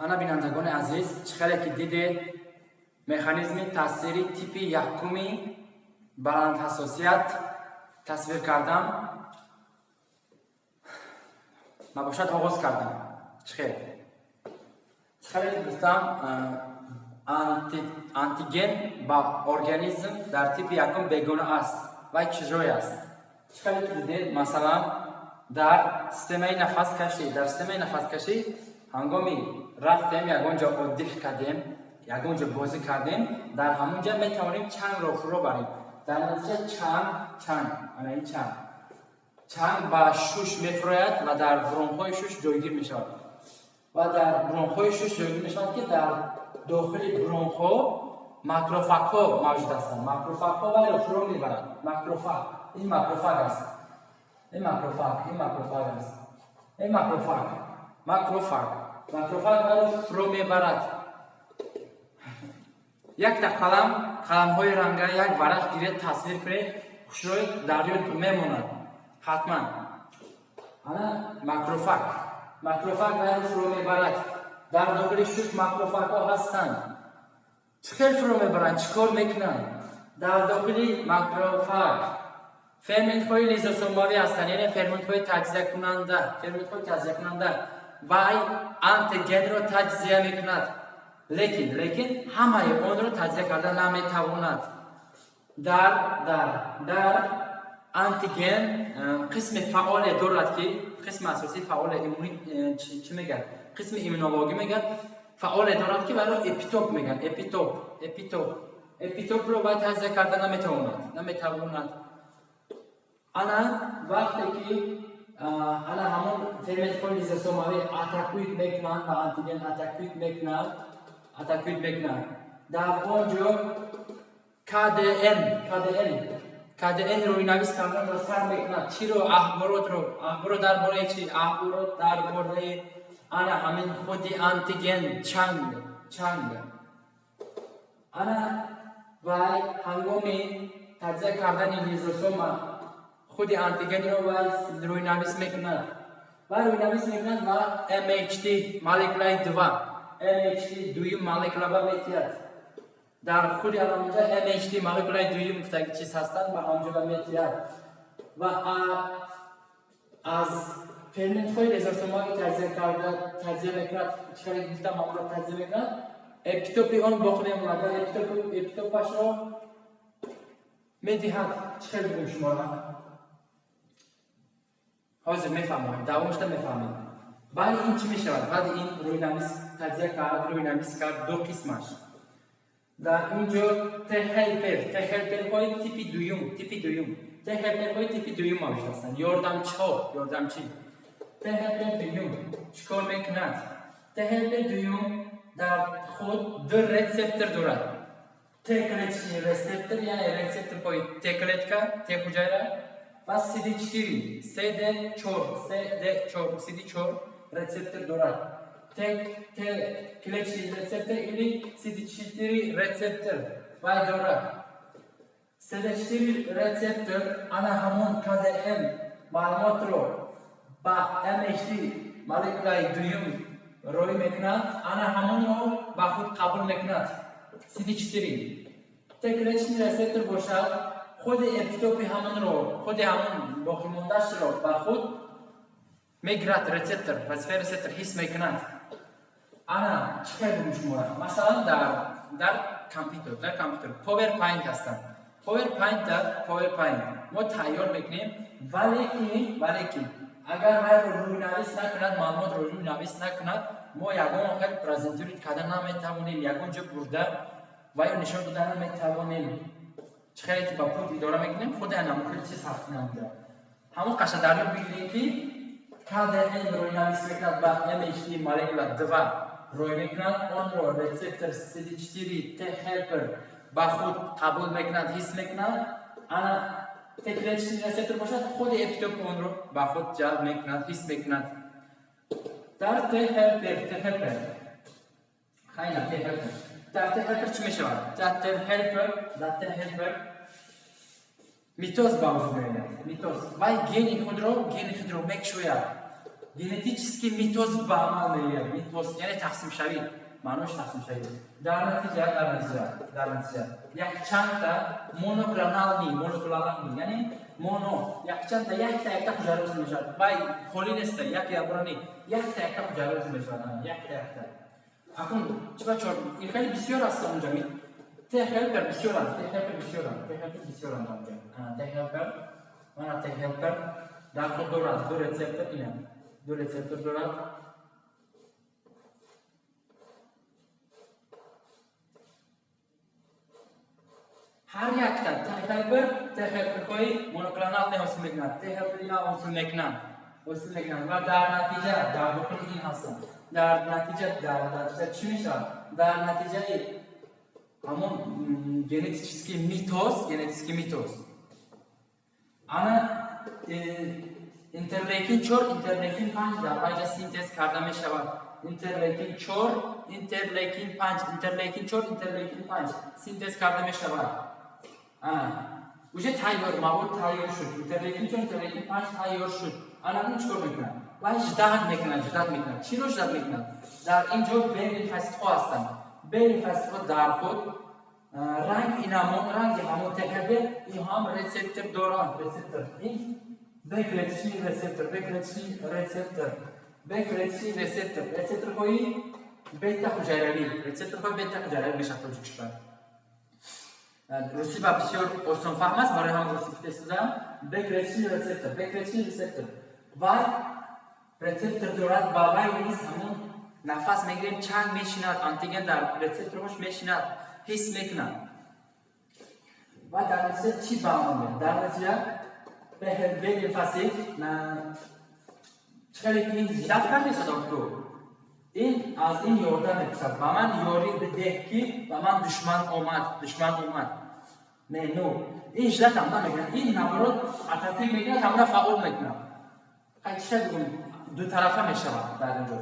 Ана, бинандагони азиз, чӣ хеле ки дидед, механизми таъсири типи якуми баландҳассосият тасвир кардам. Мабошад, оғоз кардам. Чӣ хел? Чӣ хеле ки гуфтам, антиген ба организм дар типи якум бегона аст, вай чужой аст. Чӣ хеле ки дидед, масалан, дар системаи нафаскашӣ, дар системаи нафаскашӣ ҳангоми рафтем, ягон ҷо отдых кардем, ягон ҷо бозӣ кардем, дар ҳамон ҷо метавонем чангро фуро барем. Дар натиҷа чанг, ана ин чанг ба шуш мефурояд ва дар бронхҳои шуш ҷойгир мешавад, ва дар бронхҳои шуш ҷойгир мешавад, ки дар дохили бронхҳо макрофагҳо мавҷуд ҳастанд. Макрофагҳо вайро фуро мебаранд. Макрофаг, ин макрофаг аст, ин макрофаг, ин макрофаг аст, ин макрофаг, макрофаг, макрофаг вайро фуро мебарад. Якта қалам, қаламҳои ранга, як варақ гиред, тасвир кунед, хушрӯй дар ёдтон мемонад ҳатман. Ана макрофаг, макрофаг вайро фуро мебарад. Дар дохили шуш макрофагҳо ҳастанд. Чӣ хел фуро мебаранд? Чӣ кор мекунанд? Дар дохили макрофаг ферментҳои лизосомавӣ ҳастанд, яъне ферментҳои таҷзиякунанда, ферментҳои таҷзиякунанда. Вай антигенро таҷзия мекунад, лекин ҳамаи онро таҷзия карда наметавонад. Дар антиген қисми фаъоле дорад, ки қисми асосии фаъоле чӣ мегӯяд, қисми иммунологӣ мегӯяд, фаъоле дорад, ки вайро эпитоп мегӯянд. Эпитоп, эпитоп, эпитопро вай таҷзия карда наметавонад, наметавонад. Ана вақте ки ана ҳамон ферментҳои лизосомавӣ атакует мекунанд, ба антиген атакует мекунанд, атакует мекунанд, дар он ҷо КДН, КДН, КДН рӯйнавис карданро сар мекунад. Чиро? Ахборотро. Ахборот дар бораи чи? Ахборот дар бораи ана ҳамин худи антиген, чанг, чанг. Ана вай ҳангоми таҷзия кардани лизосома худи антигенро вай рӯйнавис мекунад ва рӯйнавис мекунад ва MHC молекулаи два, MHC дуюм молекула метиҳад. Дар худи анонҷа MHC молекулаи дуюм гуфтаги чиз ҳастанд ва ҳамҷоба метиҳад ва аз ферментҳои лизосомаи таҷзия карда, таҷзия мекунад. Чӣ хеле гуфтам, ҳамонро таҷзия мекунад, эпитопи он боқӣ мемонад ва эпитопашро медиҳад. Чӣ хел бигӯм шуморо? Ҳозир мефаҳмем, давомашда мефаҳмем. Баъди ин чӣ мешавад? Баъди ин рӯйнавис таҷзия кард, рӯйнавис кард ду қисмаш. Дар ин ҷо Т-хелпер, Т-хелперҳои типи дуюм, типи дуюм, Т-хелперҳои типи дуюм мавҷуд ҳастанд, ёрдамчиҳо, ёрдамчӣ. Т-хелпер дуюм чӣ кор мекунад? Т-хелпер дуюм дар худ ду рецептор дорад: Т-клеточный рецептор, яъне рецепторҳои Т-клетка, Т ҳуҷайра ва CD4, CD4, CD4, CD4 рецептор дорад. Т-клеточный рецептор или CD4 рецептор вай дорад. CD4 рецептор ана ҳамон КДН маълумотро ба MHC молекулаи дуюм роӣ мекунад, ана ҳамонро ба худ қабул мекунад. CD4 Т-клеточный рецептор бошад, худи эпитопи ҳамонро, худи ҳамон боқимондаашро ба худ мегирад. Рецептор, вазифаи рецептор ҳис мекунад. Ана чӣ хел бигӯм шуморо? Масалан, дар компютер, дар компютер PowerPoint ҳастанд. PowerPoint, PowerPoint мо тайёр мекунем, валекин агар вайро рӯйнавис накунад, маълумотро рӯйнавис накунад, мо ягон хел презентировать карда наметавонем, ягон ҷо бурда вайро нишон дода наметавонем. Чӣ хеле ки ба пулт идора мекунем, худи ана хел чиз ҳаст инамҷа. Ҳамон қаша дар ёд бигирем, ки КДН рӯйнавис мекунад, ба MHC молекула 2 рӯй мекунад, онро рецептор CD4 T helper ба худ қабул мекунад, ҳис мекунад. Ана Т-клеточный рецептор бошад, худи эпитопи онро ба худ ҷалб мекунад, ҳис мекунад. Дар T helper, T helper, хайна, T helper, дар T helper чӣ мешавад? Дар T helper, дар T helper митоз ба вуҷуд меояд. Митоз. Вай гени худро мекушояд. Генетический митоз ба амал меояд. Митоз яъне тақсимшавӣ, маънош тақсимшавӣ. Дар натиҷа якчандта моноклоналный, моноклоналный яъне моно, якчандта, якта якта ҳуҷайра ҳосил мешавад. Вай холӣ неста, як ябра не, якта якта ҳуҷайра ҳосил мешавад, якта якта. Акун чиба чор? Ин хеле бисёр аст онҷа. T helper бисёранд, T helper бисёранд, T helper бисёранд онҷа. T helper, мана T helper дар худ дорад ду рецептор, ина ду рецептор дорад. Ҳар якта T helper, T helper ҳои моноклоналный ҳосил мекунад, T helper ина ҳосил мекунанд ва дар натиҷа дар дохили ин ҳастанд. Дар натиҷа чӣ мешавад? Дар натиҷаи ҳамон генетический митоз ана интерлейкин 4, интерлейкин 5 дар вайҷа синтез карда мешавад. Интерлейкин 4, интерлейкин 5, интерлейкин 4, интерлейкин 5 синтез карда мешавад. Ана уже тайёр, мавод тайёр шуд. Интерлейкин 4, интерлейкин 5 тайёр шуд. Ана ин чикор мекунад? Вай ждать мекунад, ждать мекунад. Чиро ждать мекунад? Дар ин ҷо Б лимфоситҳо ҳастанд. Б лимфоситҳо дар худ ранг инамон, ранги ҳамон ТХБ, инҳо ҳам рецептор доранд. Рецептор ин Б-клеточный рецептор, Б-клеточный рецептор, Б-клеточный рецептор, рецепторҳои бета ҳуҷайравӣ, рецепторҳои бета ҳуҷайравӣ мешавад тоҷикишвар. Русӣ ба бисёр осонфаҳм аст, барои ҳам русӣ гуфтесудам. Б-клеточный рецептор, Б-клеточный рецептор вай рецептор дорад. Ба вай низ ҳамон нафас мегирем, чанг мешинад, антиген дар рецепторҳош мешинад, ҳис мекунад. Ва дар натиҷа чӣ ба амал меояд? Дар натиҷа Б лимфосит чӣ хеле ки ин ждать кардесудам ку, ин аз ин ёрдам мепурсад: ба ман ёрӣ бидеҳ, ки ба ман душман омад, душман омад. Не, ну ин ждать ам намекунад, ин наоборот атакуй мекунад, ҳамона фаъол мекунад. Хай, чӣ хел бигӯм, дутарафа мешавад дар ин ҷо.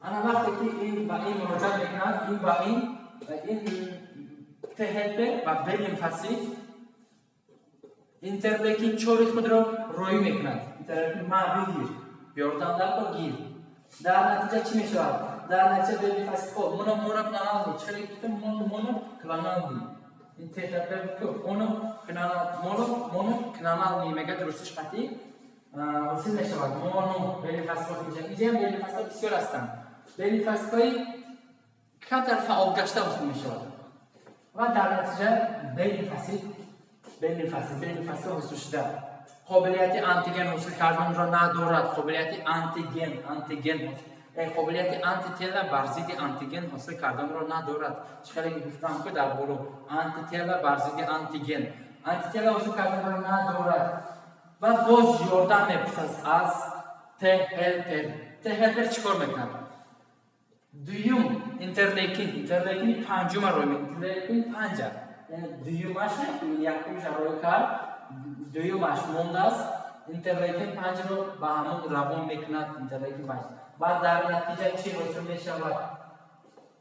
Ана вақте ки ин ба ин муроҷиат мекунад, ин ба ин, ин T helper ва Б лимфосит интерлейкин 4-и худро роӣ мекунад. Интерлейкин ма бигир, ёрдам даркор, гир. Дар натиҷа чӣ мешавад? Дар натиҷа Б лимфоситҳо моноклоналный, чӣ хеле гуфтем, моноклоналный, ин T helper моноклоналный мегӯяд русиш қатӣ ҳосил мешавад. Моно Б лимфоситҳо, инҷаам Б лимфоситҳо бисёр ҳастанд, Б лимфоситҳои камтар фаъолгашта ҳосил мешавад ва дар натиҷа Б лимфосит ҳосил шуда қобилияти антиген ҳосил карданро надорад. Қобилияти антиген, қобилияти антитела бар зидди антиген ҳосил карданро надорад. Чӣ хеле ки гуфтам ку дар боло, антитела бар зидди антиген, антитела ҳосил карданро надорад ва боз ёрдам мепурсад аз T helper. T helper чӣ кор мекунад? Дуюм интерлейкини панҷума рой, интерлейкини панҷа, яъне дуюмаш, якумша рой кард, дуюмаш мондааст. Интерлейкин 5-ро ба ҳамон равон мекунад, интерлейкин 5. Ва дар натиҷа чӣ ҳосил мешавад?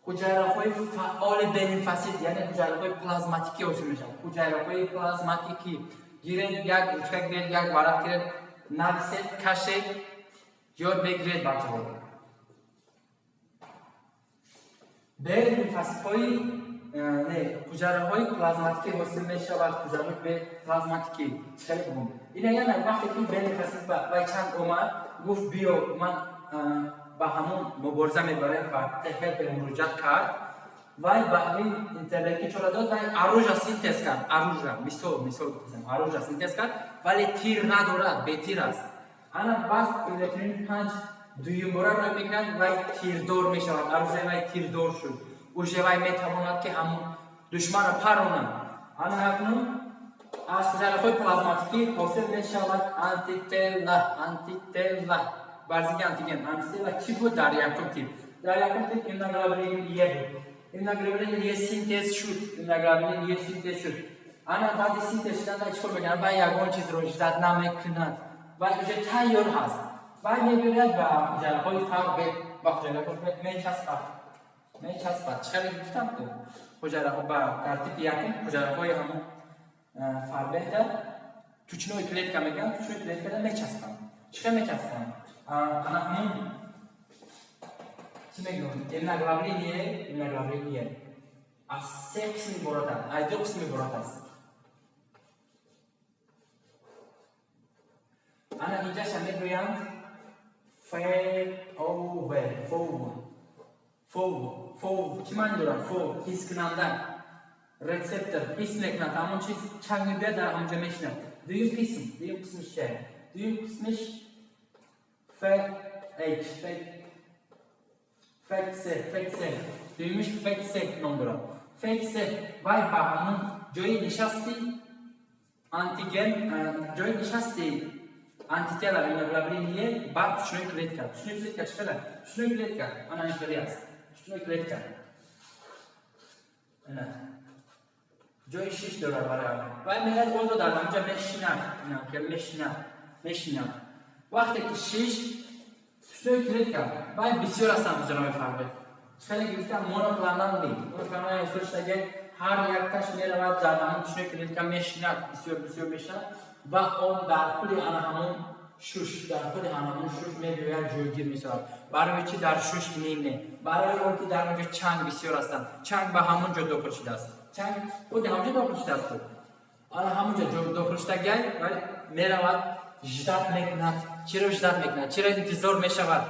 Ҳуҷайраҳои фаъоли Б лимфосит, яъне ҳуҷайраҳои плазматикӣ ҳосил мешавад. Ҳуҷайраҳои плазматикӣ. Гиред, як ручка гиред, як варақ гиред, нависед, кашед, ёд бигиред, бачаҳо. Б лимфоситҳои не, ҳуҷайраҳои плазматикӣ ҳосил мешавад. Ҳуҷайраҳои плазматикӣ, чӣ хеле бигӯм, ина яна вақте ки Б лимфосит вай чанг омад, гуфт: биё, ман ба ҳамон мубориза мебарем, ба T helper муроҷиат кард. Вай ба ин интерлейкин 4-а дод, вай оружие синтез кард. Оружие, мисол гуфтам, оружие синтез кард, вале тир надорад, бетир аст. Ана бас интерлейкини 5 дуюмбора рӯй мекунад, вай тирдор мешавад. Оружие вай тирдор шуд, уже вай метавонад, ки ҳамон душманро паронад. Ана акнун аз ҳуҷайраҳои плазматикӣ ҳосил мешавад антитела, антитела бар зидди антиген. Антитела чӣ буд дар якум тип? Дар якум тип иммуноглобулин Е буд. Иммуноглобулин Е синтез шуд, иммуноглобулин Е синтез шуд. Ана баъди синтез шудан вай чӣ кор мекунад? Вай ягон чизро ждать намекунад, вай уже тайёр ҳаст. Вай мебиёяд, ба ҳуҷайраҳои фарбеҳ, ба ҳуҷайраҳои мечаспад, мечаспад. Чӣ хеле гуфтам ку, ҳуҷайраҳо ба дар типи якум ҳуҷайраҳои ҳамон фарбеҳда, тучной клетка мегӯянд, тучной клеткада мечаспанд. Чӣ хел мечаспанд? Ана ҳамун чӣ мегӯям, иммуноглобулин Е, иммуноглобулин Е аз се қисм иборат аст, аз ду қисм иборат аст. Ана инҷаша мегӯянд ФОВ, ФОВ, ФОВ, ФОВ. Чӣ маъни дорад? ФОВ ҳискунанда, рецептор, ҳис мекунад, ҳамон чиз чанг мебиёяд, дар ҳамонҷо мешинад. Дуюм қисм, дуюм қисмиш чия? Дуюм қисмиш FH, FC, FC. Дуюмиш FC ном дорад. FC вай ба ҳамон ҷои нишасти антиген, ҷои нишасти антитела иммуноглобулин Е ба тушнои клетка. Тушнои клетка чӣ хела? Тушнои клетка ана ин хеле аст. Тушнои клетка ана ҷои шиш дорад барои ҳамон. Вай меояд, озо дар ҳамонҷо мешинад, ина хеле мешинад, мешинад. Вақте ки шиш тушнои клетка, вай бисёр ҳастанд ҳуҷраҳои фарбеҳ. Хеле гирифта моноклонални, моноклонални ҳосил шудаги, ҳар якташ меравад, дар ҳамон тушнои клетка мешинад, бисёр бисёр мешинад ва он дар худи ана ҳамон шуш, дар худи ана ҳамон шуш мебиёяд, ҷойгир мешавад. Барои чӣ дар шуш не? Барои он ки дар он ҷо чанг бисёр ҳастанд. Чанг ба ҳамон ҷо дохил шудааст. Чанг худи ҳамон ҷо дохил шудааст. Ана ҳамон ҷо дохил шудагай ва меравад, ждать мекунад. Чиро ждать мекунад? Чиро интизор мешавад?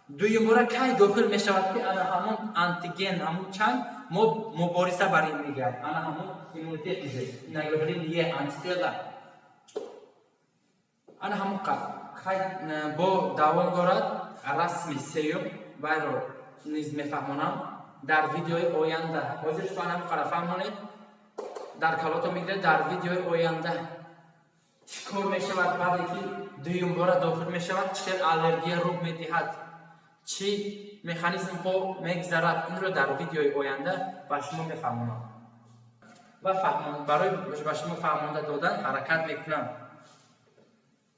Дуюмбора кай дохил мешавад, ки ана ҳамон антиген, ҳамон чанг мо мубориза бар ин мегирад. Ана ҳамон иммунитет уже иммуноглобулин Е, антитела. Ана ҳамон хай бо давом дорад расми сеюм, вайро низ мефаҳмонам дар видеои оянда. Ҳозир шумо ана ҳамон қадар фаҳмонед, дар калото мегиред. Дар видеои оянда чӣ кор мешавад, баъде ки дуюмбора дохил мешавад, чӣ хел аллергия рух медиҳад, чӣ механизмҳо мегзарад, инро дар видеои оянда ба шумо мефаҳмонам ва барои ба шумо фаҳмонда додан ҳаракат мекунам.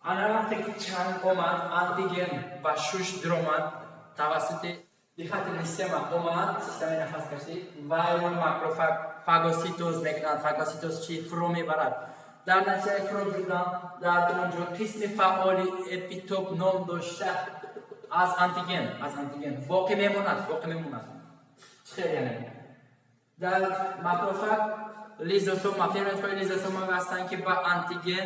Ана вақте ки чанг омад, антиген ба шуш диромад, тавассути дыхательный система омад, системаи нафаскашӣ, вайро макрофаг фагоситоз мекунад. Фагоситоз чӣ? Фуро мебарад. Дар натиҷаи фуро бурдан дар он ҷо қисми фаъоли эпитоп ном дошта аз антиген, аз антиген боқӣ мемонад, боқӣ мемонад. Чӣ хел яъне? Дар макрофаг лизосома, ферментҳои лизосома ҳастанд, ки ба антиген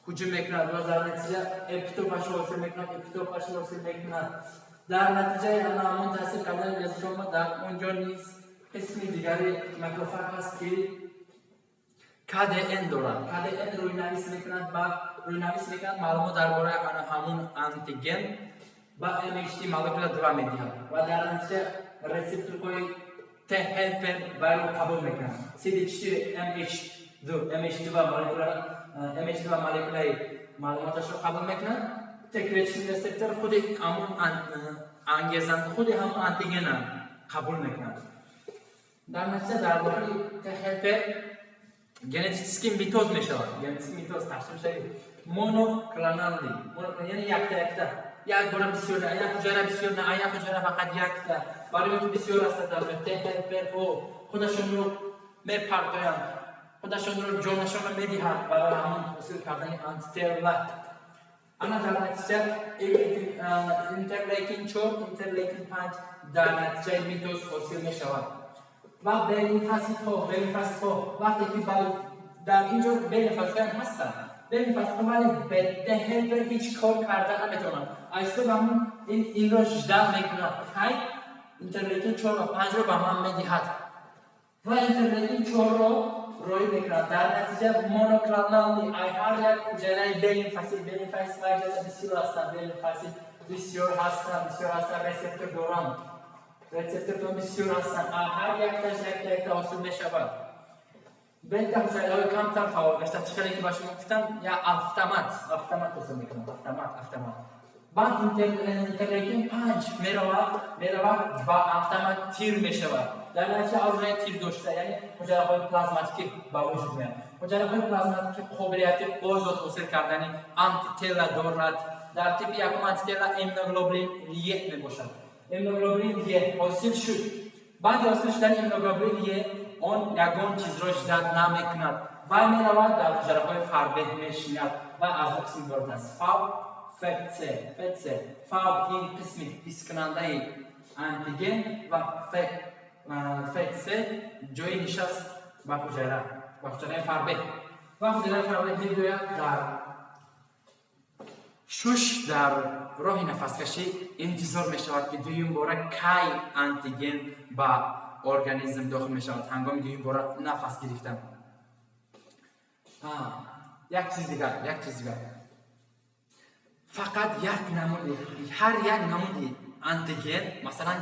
ҳуҷум мекунад ва дар натиҷа эпитопашро ҳосил мекунад, эпитопашро ҳосил мекунад. Дар натиҷаи ана ҳамон таъсир кардани лизосома дар он ҷо низ қисми дигари макрофаг ҳаст, ки КДН дорад. КДН рӯйнавис мекунад, ба рӯйнавис мекунад маълумот дар бораи ана ҳамон антиген ба MHC молекула 2 медиҳад ва дар натиҷа рецепторҳои T helper вайро қабул мекунанд. CD4 MH2, MH2 молекула, MH2 молекулаи маълумоташро қабул мекунад. T клеточный рецептор худи ҳамон ангезанда, худи ҳамон антигена қабул мекунад. Дар натиҷа дар дохили T helper генетический митоз мешавад. Генетический митоз тақсим шавад моноклоналный, яъне якта якта, як бора бисёр не, як ҳуҷайра бисёр не, як ҳуҷайра фақат якта. Барои он ки бисёр ҳастанд, дар T helperҳо худашонро мепартоянд, худашонро, ҷонашонро медиҳанд барои ҳамон ҳосил кардани антитела. Ана дар натиҷа интерлейкин 4, интерлейкин 5 дар натиҷаи митоз ҳосил мешавад ва Б-лимфоситҳо, Б-лимфоситҳо вақте ки дар ин ҷо Б-лимфоситҳо ҳастанд, Б-лимфоситҳо, вале б T helper ҳеҷ кор карда наметавонанд. Айсто ба ҳамон инро ждать мекунад, кай интерлейкин 4 ва 5-ро ба ман медиҳад, ва интерлейкин 4-ро роӣ мекунад. Дар натиҷа моноклоналный ай ҳар як ҳуҷайраи Б-лимфосит, Б-лимфосит бисёр ҳастанд, Б-лимфосит бисёр ҳастанд, бисёр ҳастанд, рецептор доранд, рецепторҳо бисёр ҳастанд, ҳар якташ якта якта ҳосил мешавад. Бета ҳуҷайраҳои камтар фаъол гашта, чӣ хеле ки ба шумо гуфтам, я автомат, автомат ҳосил мекунад, автомат, автомат. Баъд интерлейкин 5 меравад, меравад ва автомат тир мешавад. Дар натиҷа ҳуҷраи тир дошта, яъне ҳуҷайраҳои плазматикӣ ба вуҷуд меояд. Ҳуҷайраҳои плазматикӣ қобилияти озод ҳосил кардани антитела дорад. Дар типи якум антитела иммуноглобулин Е мебошад. Иммуноглобулин Е ҳосил шуд. Баъди ҳосил шудани иммуноглобулин Е он ягон чизро ждать намекунад, вай меравад, дар ҳуҷраҳои фарбеҳ мешинад ва аз ду қисм иборат аст: фав, ФЦ. ФЦ. Фаб ин қисми ҳискунандаи антиген ва ФЦ ҷои нишаст ба ҳуҷайра, ба ҳуҷайраи фарбеҳ. Ва ҳуҷайраи фарбеҳ мебиёяд, дар шуш, дар роҳи нафаскашӣ интизор мешавад, ки дуюм бора кай антиген ба организм дохил мешавад, ҳангоми дуюм бора нафас гирифтан. Як чиз дигар, фақат як намуди, ҳар як намуди антиген, масалан,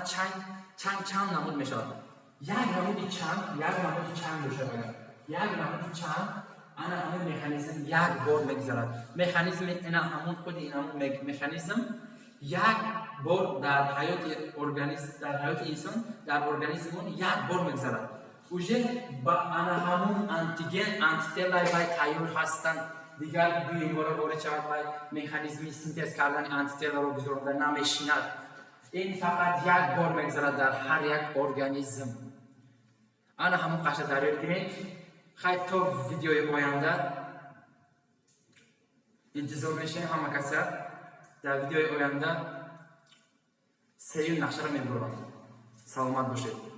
чанг чанд намуд мешавад. Як намуди чанг бошад, агар як намуди чанг, ана ҳамун механизм як бор мегузарад. Механизми ина ҳамун, худи ин ҳамун механизм як бор дар ҳаёти организм, дар ҳаёти инсон, дар организмон як бор мегузарад. Уже ба ана ҳамун антиген антителаи вай тайёр ҳастанд. Дигар дуюм бора ворид шавад, вай механизми синтез кардани антителаро гузаронда намешинад. Ин фақат як бор мегузарад дар ҳар як организм. Ана ҳамун қаша дар ёд гиред. Хай, то видеои оянда интизор мешавем ҳама каса. Дар видеои оянда сеюм нақшаро мебурам. Саломат бошед.